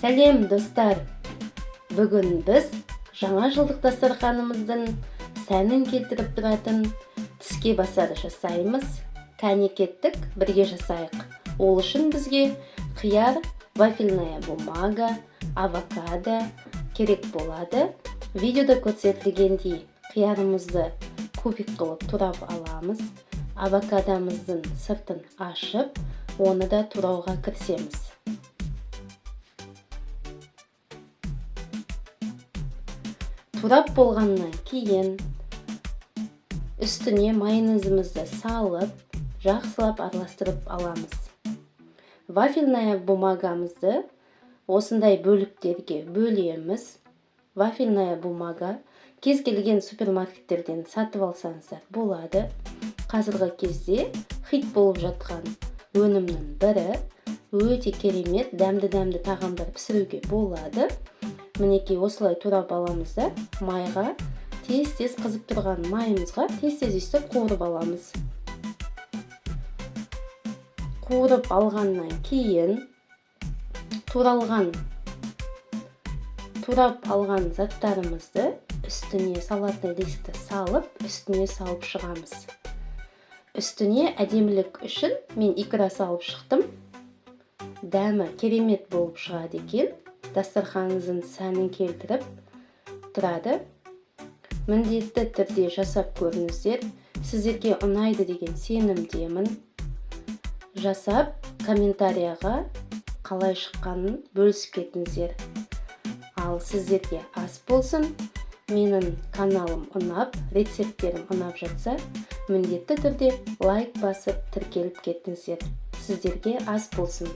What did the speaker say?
Сәлем, достар! Бүгін біз жаңа жылдық дастарханымыздың сәнін келтіріп тұратын тіске басар жасаймыз. Кәне, кеттік, бірге жасайық. Ол үшін бізге қияр, вафельная бумага, авокадо керек болады. Видеода көрсетілгендей, қиярымызды кубик қылып турап аламыз. Авокадомыздың сыртын ашып, оны да турауға кірісеміз. Турап болғаннан кейін үстіне майонезімізді салып, жақсылап араластырып аламыз. Вафельная бумагамызды осындай бөліктерге бөлеміз. Вафельная бумага кез келген супермаркеттерден сатып алсаңыздар болады. Қазіргі кезде хит болып жатқан өнімнің бірі. Өте керемет дәмді дәмді тағамдар пісіруге болады. Мінекей, осылай турап аламыз да, майға, тез тез қызып тұрған майымызға тез тез өйстіп қуырып аламыз. Қуырып алғаннан кейін турап алған заттарымызды үстіне, салатный листті салып, үстіне салып шығамыз. Үстіне әдемілік үшін мен икра салып шықтым. Дәмі керемет болып шығады екен, дастарханыңыздың сәнін келтіріп тұрады. Міндетті түрде жасап көріңіздер, сіздерге ұнайды деген сенімдемін. Жасап, комментарияға қалай шыққанын бөлісіп кетіңіздер. Ал сіздерге ас болсын! Менің каналым ұнап, рецепттерім ұнап жатса, міндетті түрде лайк басып, тіркеліп кетіңіздер. Сіздерге ас болсын!